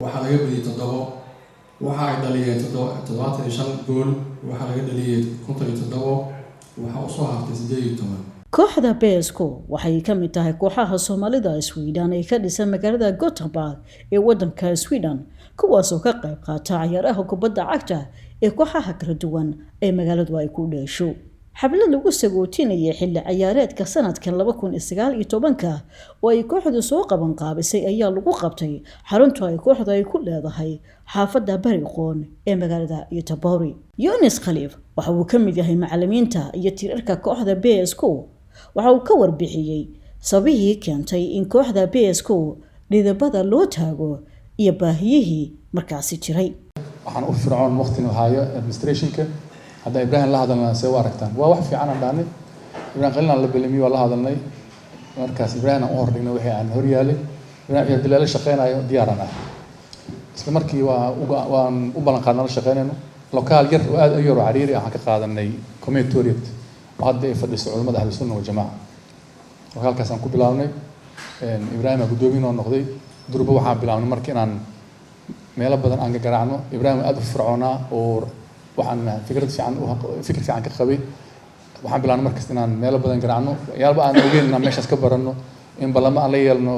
Waxaa laga badiyey 7. Waxa ay dhaliyeen 75 gool, waxaa laga dhaliyey 57, waxaa usoo hartay 18. Kooxda BSK waxay ka mid tahay kooxaha Soomaalida Sweden ee ka dhisan magaalada Gothenburg ee wadanka Sweden, kuwaasoo ka qayb qaata ciyaaraha kubadda cagta ee kooxaha kala duwan ee magaaladu ay ku dheesho. Xaflad lagu sagootinayay xilli ciyaareedka sanadkan 2019-ka oo ay kooxdu soo qaban qaabisay ayaa lagu qabtay xarunta ay kooxdu ay ku leedahay xaafadda Bariqoon ee magaalada Göteborg. Yunis Khaliif waxa uu ka mid yahay macalimiinta iyo tiirarka kooxda BSK. Waxa uu ka warbixiyey sababihii keentay in kooxda BSK dhidibada loo taago iyo baahiyihii markaasi jiray. Waxaan u fircoon waqtina haayo administrationka. Hadda Ibrahim la hadalna, see u aragtaan? Waa wax fiican aan dhahnay. Ibrahim Qalin aan la balamiye, waa la hadalnay. Markaas Ibrahim aan u hordhignay wixii aan horyaalay. Ibrahim hadii lala shaqeynayo, diyaaraan ah. Isla markii waan u ballan qaadnay la shaqeynayno. Lokaal yar oo aad u yar oo cariiri ah waxaan ka qaadanay Kommittorget, oo hadda ay fadhiso culimmada Ahlu Sunna Waljamaaca. Lokaalkaas aan ku bilaabnay. Ibrahim aa guddoomiye noo noqday. Durba waxaan bilaabnay marka inaan meelo badan aan garaacno. Ibrahim aad u fircoonaa oo waxaan fikrad fiican, fikir fiican ka qabay. Waxaan bilaabnay markasta inaan meelo badan garaacno, waxyaalba aan ogeyn inaan meeshaas ka baranno, in ballamo aan la yeelno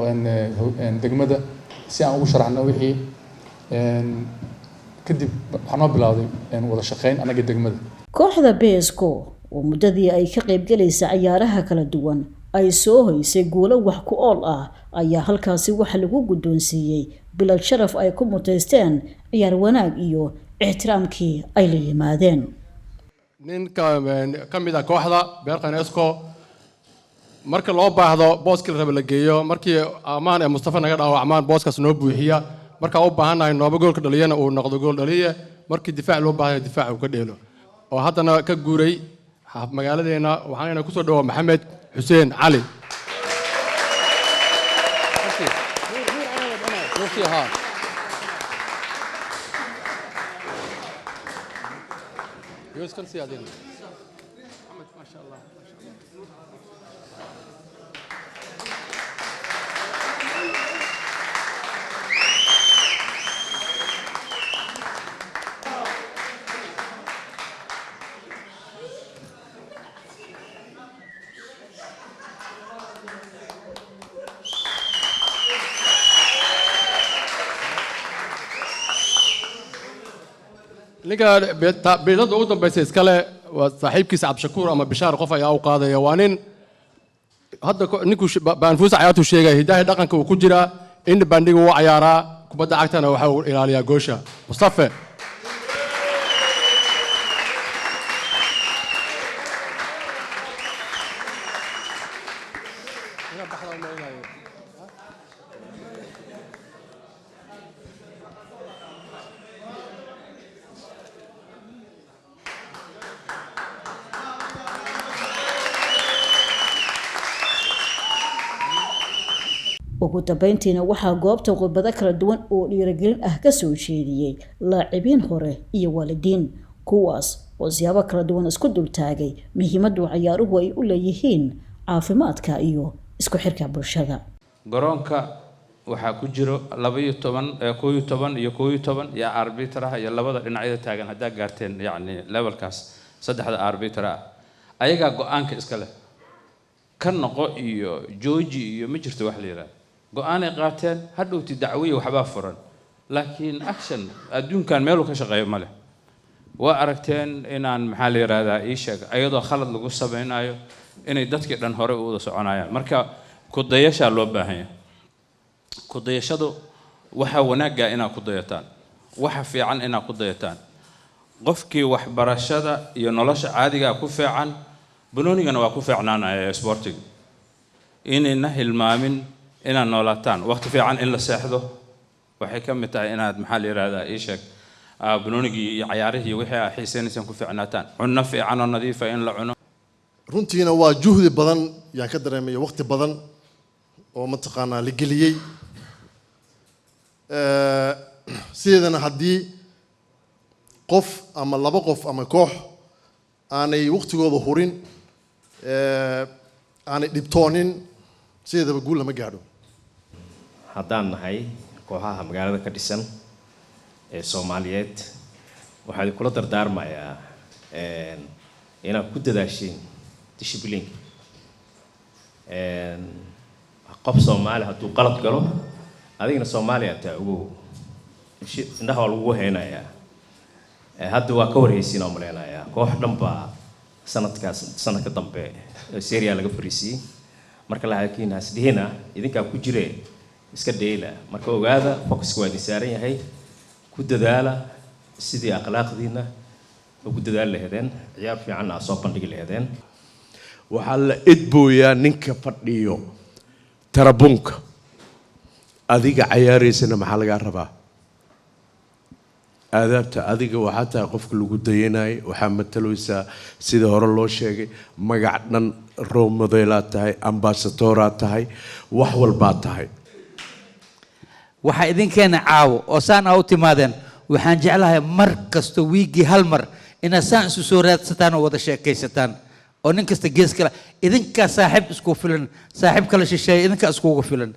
degmada si aan ugu sharaxno wixii. Kadib waxaa noo bilowday wada shaqeyn annaga degmada. Kooxda BSK oo muddadii ay ka qaybgalaysa ciyaaraha kala duwan ay soo hoysay guulo wax ku ool ah ayaa halkaasi waxa lagu guddoonsiiyey bilad sharaf ay ku muteysteen ciyaar wanaag iyo ixtiraamkii ay la yimaadeen. Nin ka mid ah kooxda Beerqan Esco, marka loo baahdo booskii la raba la geeyo, markii Ammaan ee Mustafa naga dhaawacmaan booskaas noo buuxiya, markaa u baahannahay nooba goolka dhaliyana uu noqdo gool dhaliye, markii difaac loo baahanya difaac uu ka dheelo, oo haddana ka guuray magaaladeena, waxaanayna kusoo dhawaa Maxamed Xuseen Cali. Ninka biilada ugu dambaysa iskale waa saaxiibkiisa Cabdishakuur ama Bishaar, qof ayaa u qaadaya. Waa nin hadda ninkuu baanfuusa cayaartu sheegaya, hidaha dhaqanka uu ku jiraa, in bandhiga wuu cayaaraa, kubadda cagtana waxa uu ilaaliyaa goosha. Mustafe. Ugu dambeyntiina waxaa goobta khudbado kala duwan oo dhiirigelin ah ka soo jeediyey laacibiin hore iyo waalidiin, kuwaas oo siyaabo kala duwan isku dultaagay muhiimaddu ciyaaruhu ay u leeyihiin caafimaadka iyo isku xirka bulshada. Garoonka waxaa ku jiro 12, 11 iyo 11 iyo arbiter ah iyo labada dhinacyada taagan. Haddaa gaarteen yacni levelkaas, saddexda arbiter ah ayagaa go-aanka iska leh. Ka noqo iyo jooji iyo ma jirto wax la yidhaahdo. Go-aanay qaateen, hadhowti dacwiya waxbaa furan, laakiin action adduunkan meeluu ka shaqeeyo ma leh. Waa aragteen inaan, maxaa la yidhahdaa, ii sheeg, ayadoo khalad lagu samaynayo inay dadkii dhan hore u wada soconayaan. Marka kudayashaa loo baahan yahay. Kudayashadu waxa wanaagga inaad ku dayataan, waxa fiican inaad ku dayataan. Qofkii waxbarashada iyo nolosha caadigaa ku fiican, banoonigana waa ku fiicnaanaya ee sportiga. Inayna hilmaamin inaad noolaataan, waqti fiican in la seexdo waxay ka mid tahay inaad, maxaa la yidhahdaa, ii sheeg, banoonigii iyo cayaarihii wixii aad xiisaynaysaan ku fiicnaataan, cunno fiican oo nadiifa in la cuno. Runtiina waa juhdi badan yaan ka dareemaya, waqti badan oo mataqaanaa la geliyey. Sideedana haddii qof ama laba qof ama koox aanay waqtigooda hurin, aanay dhibtoonin, sideedaba guul lama gaadho. Haddaan nahay Kooxaha magaalada ka dhisan ee Soomaaliyeed, waxaan idinkula dardaarmayaa inaad ku dadaashiin discipline-ka. Qof Soomaali hadduu qalad galo, adigna Soomaaliya taa ogow, indhaha waa lagugu haynayaa. Hadda waa ka warhaysiin oo maleynayaa koox dhan baa sanadkaas, sanadka dambe Serie A laga fariisiyey. Marka laakiin hasdhihina idinkaa ku jire, iska dheela. Marka ogaada, focus-ka waa idin saaran yahay. Ku dadaala sidii akhlaaqdiina ugu dadaali lahedeen, ciyaar fiicanna aad soo bandhigi lahedeen. Waxaa la edbooyaa ninka fadhiyo tarabuunka. Adiga cayaaraysana maxaa lagaa rabaa? Aadaabta. Adiga waxaa tahay qofka lagu dayanayo, waxaa matalaysaa, sida hore loo sheegay, magac dhan, role model-aad tahay, ambassador-aad tahay, wax walbaad tahay. Waxaa idinkeena caawo oo saan aa u timaadeen. Waxaan jeclahay mar kasto wiiggii hal mar inaad saan isu soo raadsataan oo wada sheekaysataan, oo nin kasta gees kale idinkaa saaxiib isku filan, saaxiib kala shisheeya idinkaa iskugu filan.